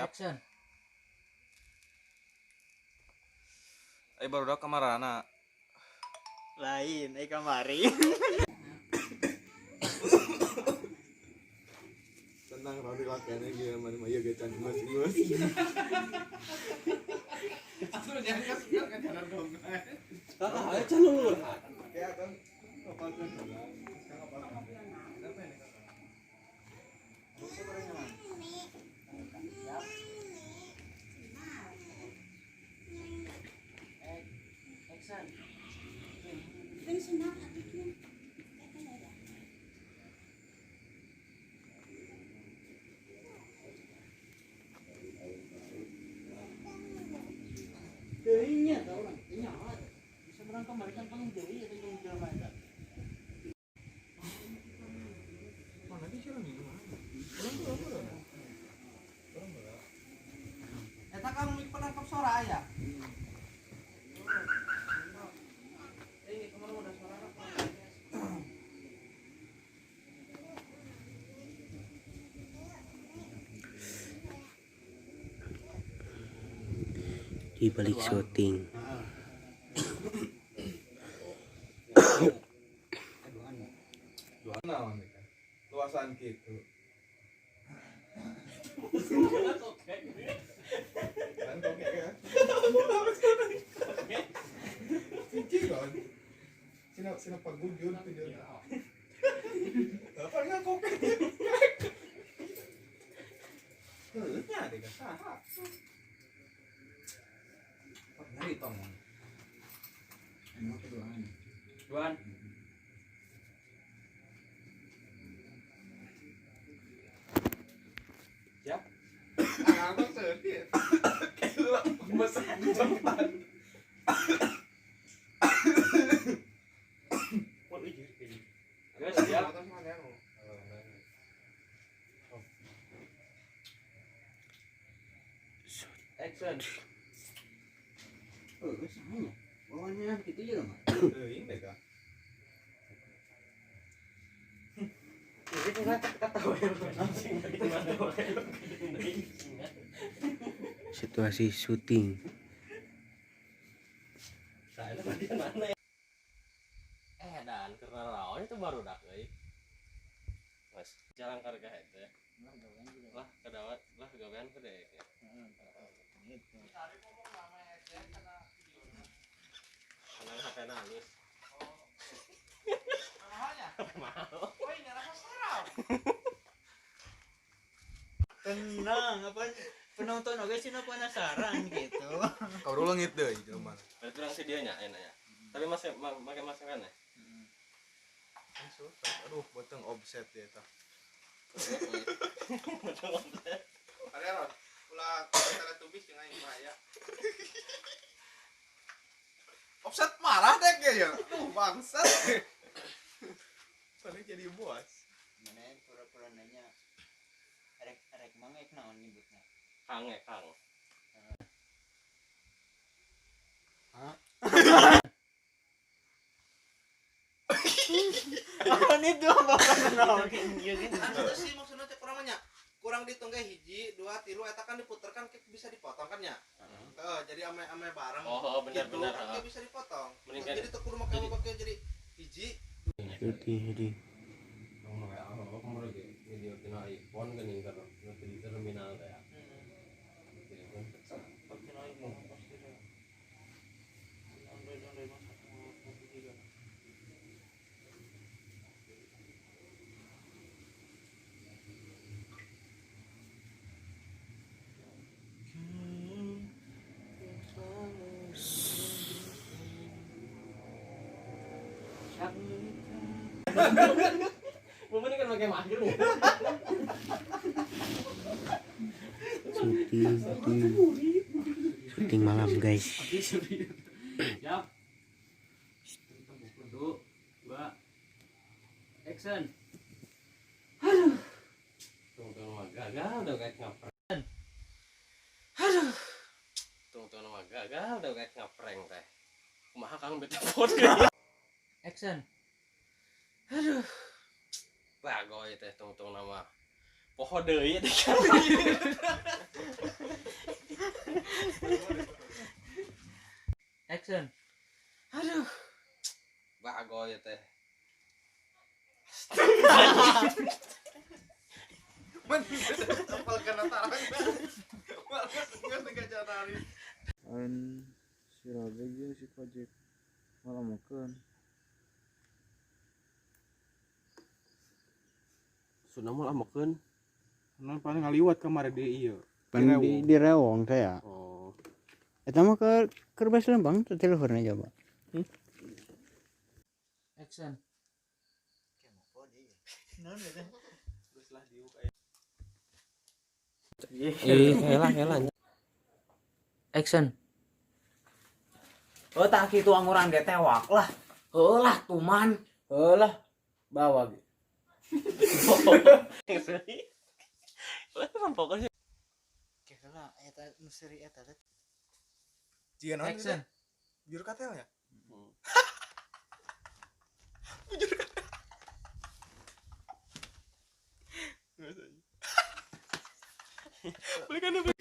Action. Ai barudak kamarana. Lain, ai kamari. Tenang rame pakaiannya gimana mah ieu ge can ingus-ingus. Action. Teuingnya tau orang, teu nyawa. Bisa menang kemarin kan paling deui eta jeung jelema eta. Mana sih orang ini? Orang tuh apa? Orang bola. Eta kang mik penangkap sora aya. Ini kemana udah suara apa? Di balik syuting. Naon nih kan? Luasan gitu. Kan oke kan? Cici kan? Sina sina pagujud tuh. Apa enggak koke? Nya deh kan. Nyari tong. Emang keduaan. Duan. Siap. Ah, aku sedih. Kayak masak cepat. Guys, siap. Action. Oh, sama ya. Bawahnya gitu aja mah. Teuing deh kan. Ini kan ketawa ya. Situasi syuting. Saya tadi mana ya? Dan karena rawan itu baru dak euy. Mas, jalan karga itu ya. Lah, kedawat, lah gawean gede ya. Karena HP na halus. Mahalnya. HP mahal. Woi, ngerasa sarau. Tenang, apa penonton oge sih penasaran gitu. Kau leungit deui jelema. Berarti orang si dia nya enak ya. Tapi masih pakai masker kan ya? Aduh, boteng offset ya eta. Area ulah Teletubbies jeung aing bahaya. Offset marah deh kayaknya. Aduh, bangsat. Soalnya jadi bos. Mana pura-pura nanya rek rek mangek naon nyebutna. Kang ya, Kang. Apaan itu apa naon? Anu teh sih maksudna teh kurang nya. Kurang dihitung ge hiji, dua, tilu eta kan diputer kan bisa dipotong kan nya. Heeh, jadi ame-ame bareng. Oh, benar Gitu, benar. kan ge bisa dipotong. Mending kan- Jadi teu kudu make make jadi hiji. Syuting, syuting. Kamu lagi video tina iPhone kan ini kan di terminal kayak. Telepon pecah. Momen ini kan pakai masker nih. Syuting, syuting. Syuting malam, guys. Siap. Satu, dua, action. Aduh. Tunggu mah gagal udah kayak ngeprank. Aduh. Tunggu mah gagal udah kayak ngeprank teh. Kumaha Kang bete podcast. Action. Aduh. Bagoy teh tungtung nama. Poho deui teh. Action. Aduh. Bago ya teh. Men, apal kana tarang. Geus geus nari. Lain si Robek jeung si Kojek ngalamukeun. Sunda mah lamukeun. Nah, paling ngaliwat kamari di ieu. Pan di rewong teh ya. Oh. Eta mah ke keur bas lembang teh teleponnya coba. Action. Ih, helah helah. Action. Oh tak kitu anguran ge tewak lah. Heuh lah tuman. Heuh lah bawa ge. Lah Heula eta nu seuri eta teh. Jiga naon Action. Bujur katel ya? Bujur katel. Belikan.